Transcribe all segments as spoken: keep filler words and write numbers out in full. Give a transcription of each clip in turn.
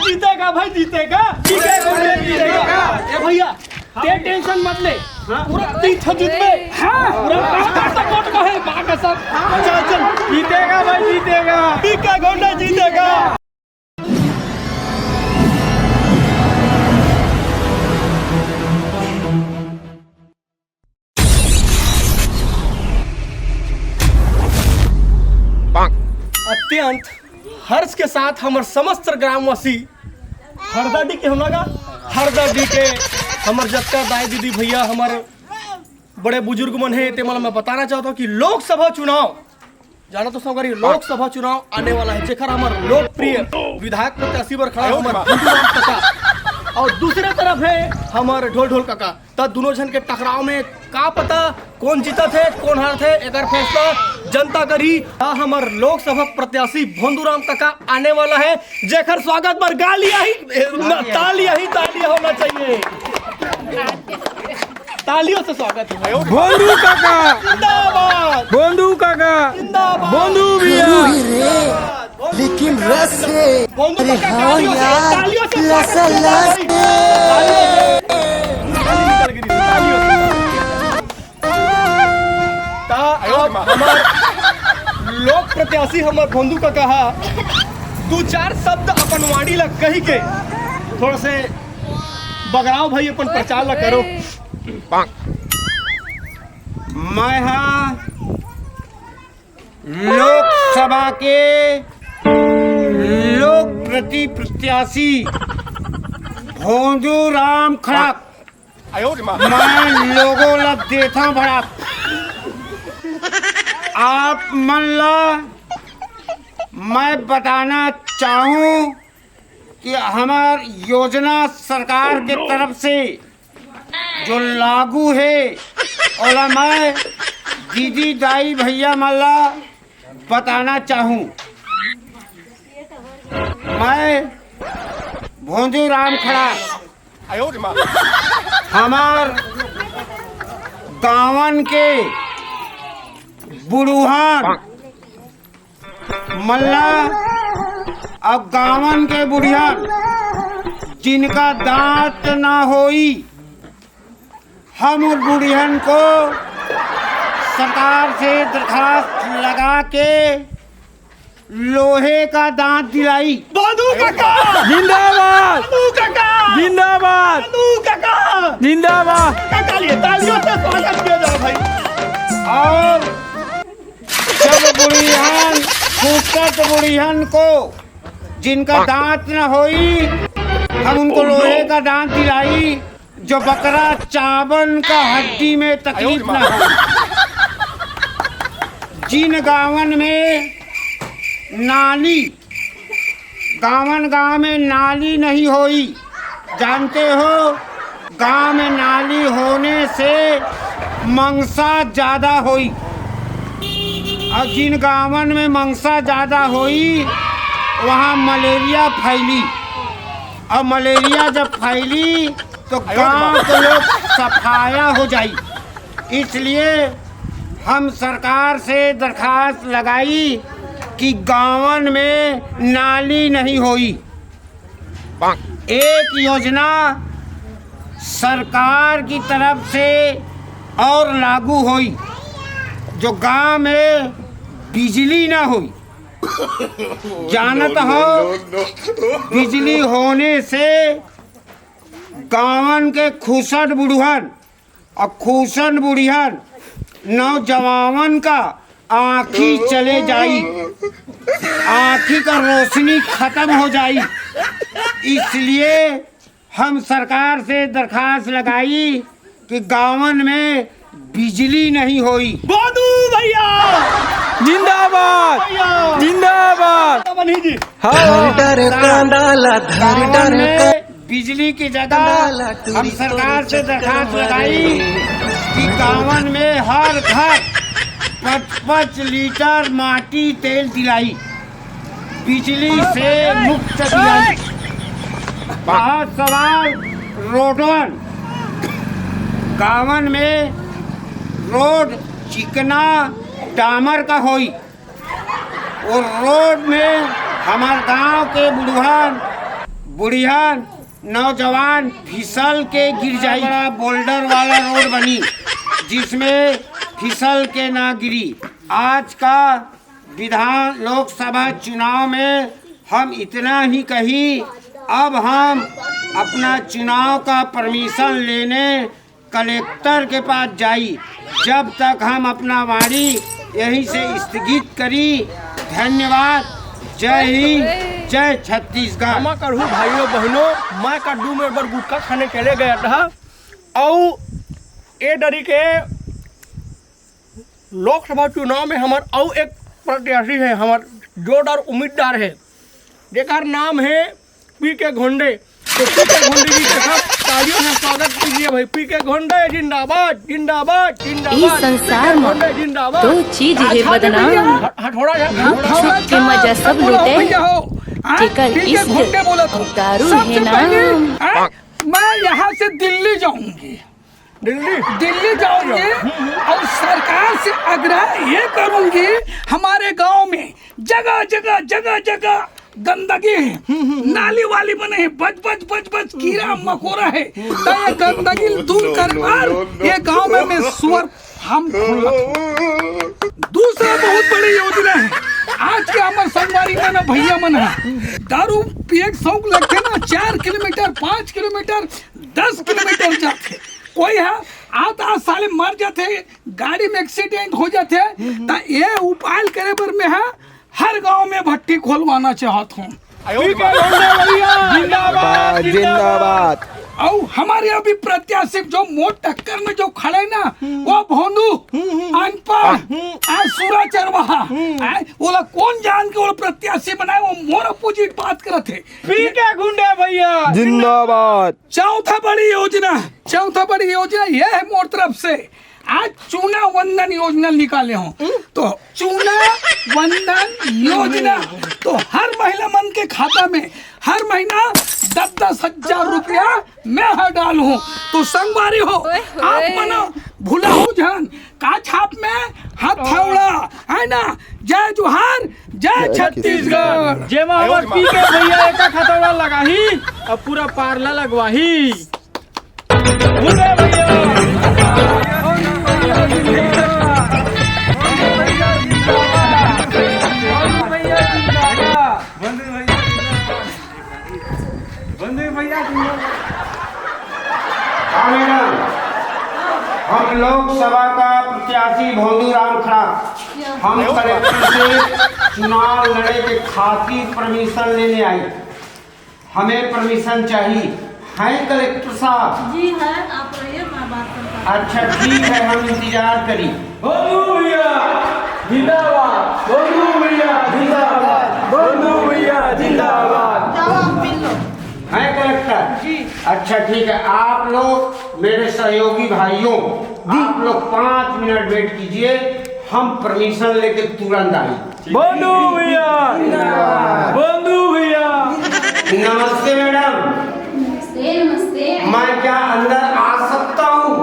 जीतेगा भाई, जीतेगा। जीतेगा, जीतेगा। ए भैया, ते टेंशन मत ले। हाँ। पूरा तीन ठो जीतबे। हाँ। पूरा पाँच सौ वोट का है, बाघ का सब। चल, चल। जीतेगा भाई, जीतेगा। पीका गोंडा जीतेगा। अत्यंत हर्ष के साथ हमर समस्त ग्रामवासी, हरदा डी के हम लगा, हरदा डी के हमर जतका दाई दीदी भैया, हमर बड़े बुजुर्ग मन हे, ते मन ल मैं बताना चाहत हूँ कि लोकसभा चुनाव, जाना तो संगवारी, लोकसभा चुनाव आने वाला है, जेकर हमर लोकप्रिय विधायक प्रत्याशी बर खड़ा हमर भोंदू राम कका, और दूसरे तरफ है हमर ढोल ढोल कका। त दोनों झन के टकराव में का पता कोन जीतत हे, कोन हारत हे, एकर फैसला जनता करही। त हमर लोकसभा प्रत्याशी भोंदू राम कका आने वाला है, जेकर स्वागत बर गालियां ही, तालियां ही तालियां होना चाहिए। तालियों से स्वागत है। भोंदू काका। जिंदाबाद। भोंदू काका। जिंदाबाद। भोंदू भैया। लेकिन रस है। भोंदू अरे काका, हाँ तालियों से, यार, तालियों से स्वागत लसा है। लस है। त अब हमर लोक प्रत्याशी हमर भोंदू काका ह दू चार शब्द अपन वाणी ला कही के थोड़ा से बगराव भाई अपन प्रचार ला करो। मैं हा लोकसभा के लोक प्रति प्रत्याशी भोंदू राम खड़क, मैं लोगों ला देथा भड़क। आप मन ला मैं बताना चाहूं कि हमार योजना सरकार के तरफ से जो लागू है, ओला मैं दीदी, दाई, भैया मन ला बताना चाहूं। मैं भोंदू राम खड़ा, हमार गांवन के बुढ़ुहान मल्ला, अब गांवन के बुढ़िया जिनका दांत ना होई, हम उन बुढ़ियन को सरकार से दरखास्त लगा के लोहे का दांत दिलाई। भोंदू काका। जिंदाबाद। भोंदू काका। जिंदाबाद। भोंदू काका। जिंदाबाद। तालियों, तालियों से स्वागत किया जाए भाई। और जब बुढ़िहन, फुटत बुढ़िहन को जिनका दांत न होई, हम उनको लोहे का दांत दिलाई, जो बकरा चाबन का हड्डी में तकलीफ ना हो। जिन गांवन में नाली, गांवन गांव में नाली नहीं होई, जानते हो, गांव में नाली होने से मंसा ज्यादा होई, और जिन गांवन में मंसा ज्यादा होई, वहां मलेरिया फैली, और मलेरिया जब फैली तो गांव के लोग सफाया हो जाई। इसलिए हम सरकार से दरखास्त लगाई कि गांवन में नाली नहीं होई। एक योजना सरकार की तरफ से और लागू होई, जो गांव में बिजली ना होई। जानत हो, बिजली होने से गांवन के खुसट बुढ़वन और खुसन बुढ़ियन नौजवान का आंखी चले जाई, आंखी का रोशनी खत्म हो जाई। इसलिए हम सरकार से दरखास्त लगाई कि गांवन में बिजली नहीं होई। भोंदू भैया जिंदाबाद। भैया जिंदाबाद। बनी जी। हाँ। धर कांदा ला, धर गांवन में बिजली की जगह हम सरकार से दरखास्त लगाई कि गांवन में हर घर पाँच पाँच लीटर माटी तेल दिलाई, बिजली से मुक्त दिलाई। बहुत सवाल रोडवन, गांवन में रोड चिकना डामर का होई, वो रोड में हमार गांव के बुढ़वन बुढ़िया नौजवान फिसल के गिर जाई। बड़ा बोल्डर वाला रोड बनी, जिसमें फिसल के ना गिरी। आज का विधान लोकसभा चुनाव में हम इतना ही कही, अब हम अपना चुनाव का परमिशन लेने कलेक्टर के पास जाई। जब तक हम अपना वाणी यहीं से स्थगित करी। धन्यवाद। जय हिंद, जय छत्तीसगढ़। क्षमा करहू भाइयों बहनों, मैं कद्दू में बर गुटखा खाने चले गया था, अउ ए डरी के लोकसभा चुनाव में हमर अउ एक प्रत्याशी है, हमर जोरदार उम्मीदवार है, जेकर नाम है पी के घोंडे। तो पी के घोंडे जी के साथ तालियों से स्वागत कीजिए भाई। पी के घोंडे जिंदाबाद, जिंदाबाद, जिंदाबाद। इस संसार में घोंडे जिंदाबाद। दो चीज है बदनाम। हट-, हटोड़ा है, हटोड़ा। सुख के मजा सब लूटे, जेकर इश्क दारू है नाम। मैं यहाँ से दिल्ली जाऊंगी, दिल्ली? दिल्ली जाऊंगी और सरकार से आग्रह ये करूंगी, हमारे गांव में जगह जगह, जगह जगह गंदगी है, नाली वाली बने है, बज बज बज बज कीड़ा मकोड़ा है, तो ये गंदगी दूर कर कर ये गांव में मैं सुअर फार्म खोलना। दूसरा बहुत बड़ी योजना है, आज के हमर संगवारी मन, भैया मन है, दारू पिए के शौक लगथे ना, चार किलोमीटर, पाँच किलोमीटर, दस किलोमीटर जाथे। कोई ह आत आत साले मर जाथे, गाड़ी में एक्सीडेंट हो जाथे, त ये उपाय करे बर मैं ह हर गांव में भट्टी खोलवाना चाहत हूँ। जिंदाबाद, जिंदाबाद। अउ हमारे अभी प्रत्याशी जो मोर टक्कर में जो खड़े ना, वो भोंदू, अनपढ़, आ, सूरा चरवाहा, आ, ओला कौन जान के ओला प्रत्याशी बनाए, वो मोर अपोजिट बात करत हे। पी के घोंडे भैया। जिंदाबाद। चौथा बड़ी योजना, चौथा बड़ी योजना ये है मोर तरफ से, आज चूना वंदन योजना निकाले हों। तो चूना वंदन योजना, तो हर महिला मन के खाता में हर महीना दस दस हजार रुपया मैं ह डालहूँ। तो संगवारी हो, आप मन भुलाहू झन, का छाप में हथौड़ा, है ना? जय जोहार, जय छत्तीसगढ़। जेमा हमर पी के भैया एका हथौड़ा लगाही, अब पूरा पारला लगवाही। भोंदू भैया। भोंदू भैया। हाँ मैडम, हम लोकसभा का प्रत्याशी भोंदू राम खड़ा, हम कलेक्टर से चुनाव लड़े के खातिर परमिशन लेने आई। हमें परमिशन चाहिए। हैं कलेक्टर साहब? जी हैं, आप रहिए, मैं बात करता हूँ। अच्छा ठीक है, हम इंतजार करी। भोंदू भैया जिंदाबाद, भोंदू भैया जिंदाबाद, भोंदू भैया जिंदाबाद। जाओ, आप मिल लो। हैं कलेक्टर? जी। अच्छा ठीक है, आप लोग मेरे सहयोगी भाइयों, आप लोग पाँच मिनट वेट कीजिए, हम परमिशन लेके तुरंत आएंगे। भोंदू भैया, भोंदू भैया। नमस्ते मैडम। नमस्ते, नमस्ते। मैं क्या अंदर आ सकता हूँ?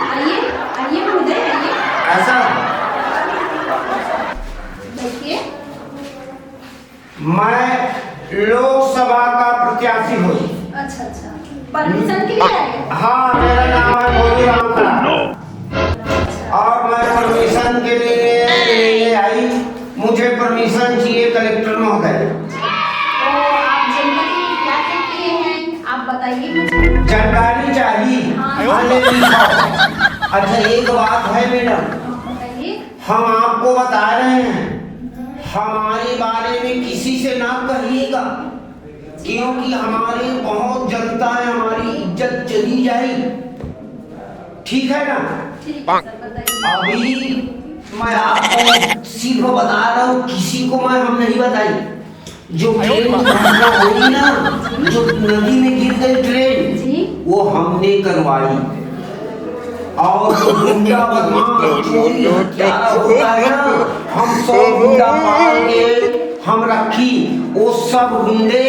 आइए, आइए महोदय, आइए। ऐसा? बैठिए। मैं लोकसभा का प्रत्याशी हूँ। अच्छा, अच्छा। परमिशन के लिए आए? हाँ, मेरा नाम है भोंदू राम खड़ा। अच्छा। और मैं परमिशन के लिए लेने आई। मुझे परमिशन चाहिए कलेक्टर महोदय। तो आप जनता के लिए क्या क्या किए हैं, आप बताइए मुझे। जानकारी चाहिए। हाँ। हाँ, ले लिखाओ। अच्छा, एक बात है मैडम, हाँ, बताइए। हम आपको बता रहे हैं, हमारे बारे में किसी से ना कहिएगा, क्योंकि हमारे बहुत जनता है, हमारी इज्जत चली जाएगी। ठीक है ना? ठीक है सर, बताइए। अभी मैं आपको सिर्फ बता रहा हूँ, किसी को मैं हम नहीं बताई। जो मेन दुर्घटना होगी ना, जो नदी में गिर गई ट्रेन, जी। वो हमने करवाई। और जो गुंडा बदमाश चोरी हत्यारा होता है ना, हम सौ गुंडा पाल के हम रखी, वो सब गुंडे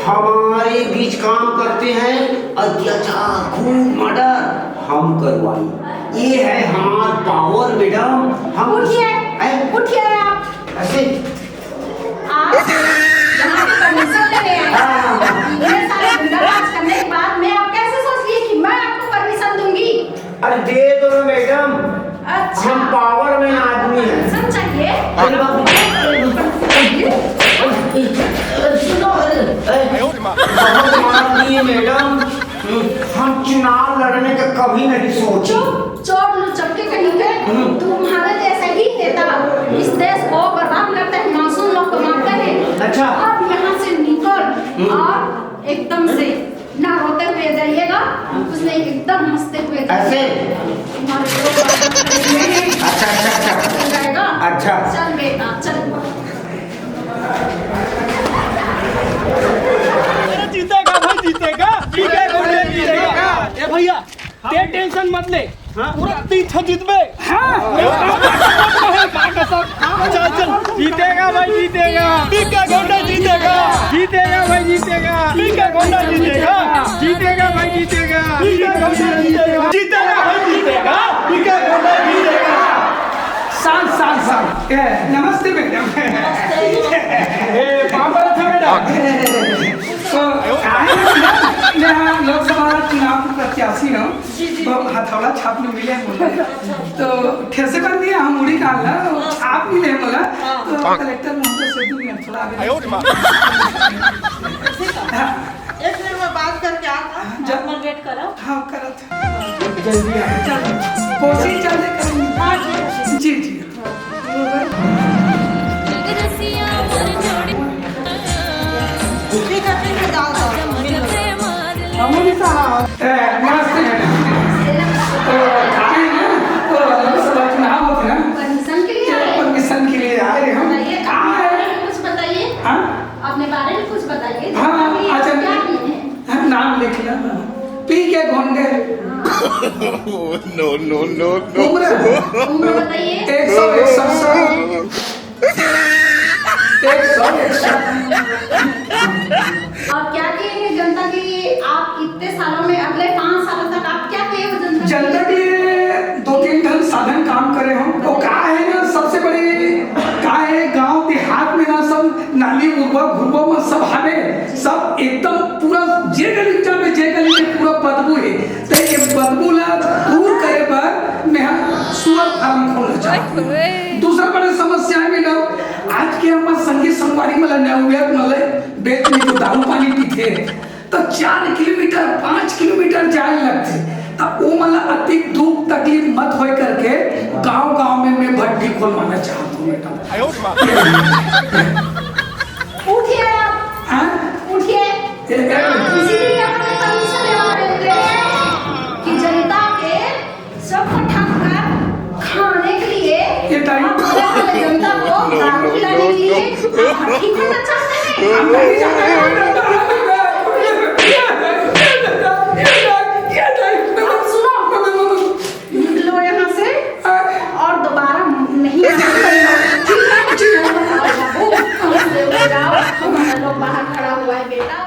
हमारे बीच काम करते हैं, अत्याचार, खून, मर्डर हम करवाई। ये है हमार पावर मैडम। हम उठिए, हैं? उठिए आप। ऐसे? आप यहाँ पे परमिशन लेने आए हैं। हाँ, हाँ, हाँ। पावरमैन आदमी है। पेंशन चाहिए? अरे बाप रे। सुनो, अरे, अरे, बहुत मार दिए मैडम। हम चुनाव लड़ने का कभी नहीं सोचे। चुप, चोर लुचक्के कहीं के। हम्म। तुम्हारे जैसे ही नेता इस देश को बर्बाद करते हैं, मासूम लोग को मारते हैं। अच्छा। अब यहाँ से निकल हम्म। और एकदम से ना रोते हुए जाइएगा, कुछ नहीं, एकदम हंसते हुए ऐसे? जाइएगा। तुम्हारे लोग बात करते हैं। अच्छा, अच्छा, अच्छा। हो जाएगा। अच्छा। चल बेटा, चल। जीतेगा भाई, जीतेगा। पीके गोंडे जीतेगा। ए भैया, ते टेंशन मत ले। हाँ। पूरा तीन ठो जीतबे। हाँ। चल, चल। जीतेगा भाई, जीतेगा। पीके गोंडे जीतेगा। जीतेगा भाई, जीतेगा। पीके गोंडे जीतेगा। जीतेगा भाई, जीतेगा। पीके गोंडे जीतेगा। जीतेगा भाई, जीतेगा। पीके गोंडे जीतेगा। शांत, शांत, शांत। ए, नमस्ते मैडम। ए, पाँव पड़त हँव मैडम। तो आए हैं ना, यहाँ लोकसभा चुनाव के प्रत्याशी हँव। जी, जी, तो जी। हथौड़ा छाप में मिले हैं मुझे। अच्छा, अच्छा। तो ठेसे कर दिया हम उड़ी काल ना, वो हाँ। छाप मिले हैं बोला, हाँ। तो कलेक्टर महोदय से दूर में थोड़ा आगे। आयो रे माँ। हाँ। एक मिनट में बात करके आता हूँ, हाँ, जा- आप मन वेट करो। हाँ, करत। जल्दी आ। चलो। कोशिश जल्दी करूँगी। हाँ, जी, जी। जी, जी। ठीक है, ठीक है, जाओ, जाओ, मिलो। अमूली साहब। ए, नमस्ते मैडम। तो आए हैं, तो लोकसभा चुनाव होते हैं। परमिशन के लिए ये आए? परमिशन के लिए आए हम। बताइए, कहाँ है? कुछ बताइए। हाँ? अपने बारे में कुछ बताइए। हाँ, अभी अच्छा, क्या किए हैं? हाँ, नाम लिख लेना। पीके गोंडे। नो, नो, नो, नो। उम्र? उम्र बताइए। एक सौ इकसठ साल। एक सौ इकसठ। और क्या किए हैं जनता के लिए? आप इतने सालों में, अगले पाँच सालों तक आप क्या किए हो जनता के लिए? जनता के लिए दो तीन ठन साधन काम करे हँव। वो का है ना, सबसे बड़ी का है, गांव देहात में ना सब नाली उरवा घुरवा में सब हवे, सब एकदम पूरा जे गली जाबे, जे गली में पूरा बदबू है। तो ये बदबू ला दूर करे बर मैं सुअर फार्म खोलना चाहत हँव। दूसरा बड़ा समस्या है मैडम, आज के हमार संगी संगवारी मन ला, नवयुवक मन ला बेच में तो दारू पानी पीथे, तो चार किलोमीटर, पाँच किलोमीटर जाए लगथे। त ओ मन ला अतिक दुख तकलीफ मत होय करके गांव-गांव में मैं भट्टी खोलवाना चाहत हँव मैडम। उठिए आप। हाँ? उठिए। ए, ए। इसीलिए यहाँ पे परमिशन लेवा रहे थे कि जनता के सबको ठग कर खाने के लिए ये टाइम आप बड़े बड़े जनता को दारू पिलाने के लिए आप भट्टी खोलना चाहते हैं? हम नहीं चाहते। ये टाइम, ये टाइम। आप सुनो, निकलो यहाँ से और दोबारा नहीं आना। ठीक है? और बाबू, यहाँ से उठ जाओ, हमारा लोग बाहर खड़ा हुआ है बेटा।